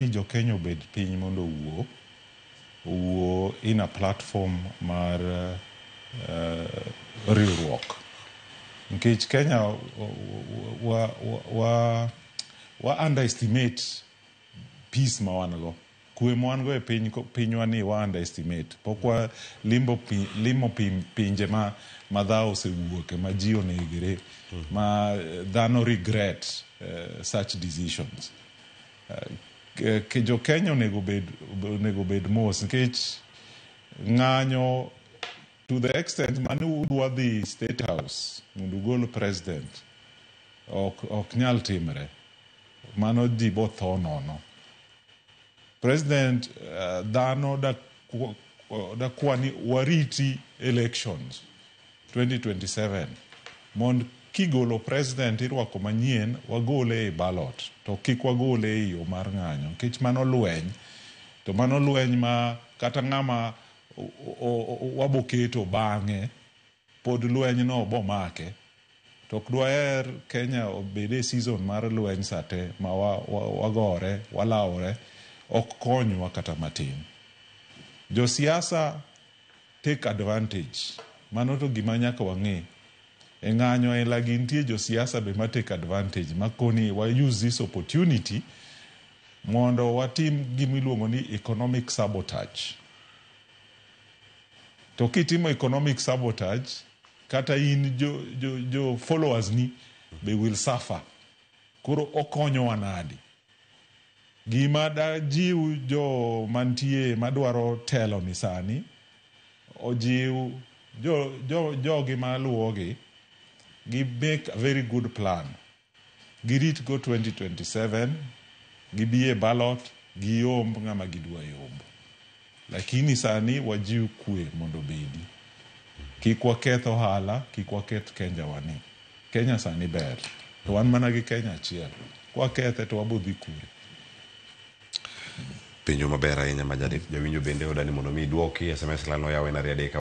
Ni jo Kenya obed piny mondo owuo, owuo in a platform mar riwruok. Nikech Kenya wa underestimate peace ma wan go. Kwe ma wan go e piny pinywa ni wa underestimate. Pok wa limbo pi, limo pinje ma dhawo osewuoke, ma ji onegre, ma dhano regret such decisions. Jo Kenya onego bed mos nikech ng'anyo to the extent mane udwa dhi State House mondo ugol president ok nyal timre. Mano ji bo tho nono. President dhano dakwa ni wariti elections 2027 mond kigolo president irwako manyien, wagole e ballot, to kik wagole e yo mar ng'anyo, nikech mano lweny, to mano lweny ma kata ng'ama waboketo bang'e pod lweny no bomake. To ok dwaher Kenya obed e season mar lweny sate ma wagore walawore, ok konywa kata matin. Josiasa take advantage, mano to gima nyaka wang'e. E ng'anyo aila gi nitie josiasa be ma take advantage, makoni wa use this opportunity mondo watim gimiluongo ni economic sabotage. To kitimo economic sabotage, kata in jo followers ni they will suffer. Koro okonyowa nadi? Gima dajiw jo mantie madwaro telo ni sani, ojiw jogi maluwogi gi make a very good plan, girit go 2027, gibi e ballot, giyomb ng'ama gidwa yombo. Lakini sani wajiw kwe mondo obedi, kik waketh ohala, kik waketh Kenya wani. Kenya sani ber, to wan mana gi Kenya achiel. Kwakethe to wabodhi kure? Penjo maber ahinya ma jawinjo bende odani mondo mi duoki. SMS line oyaw en 23.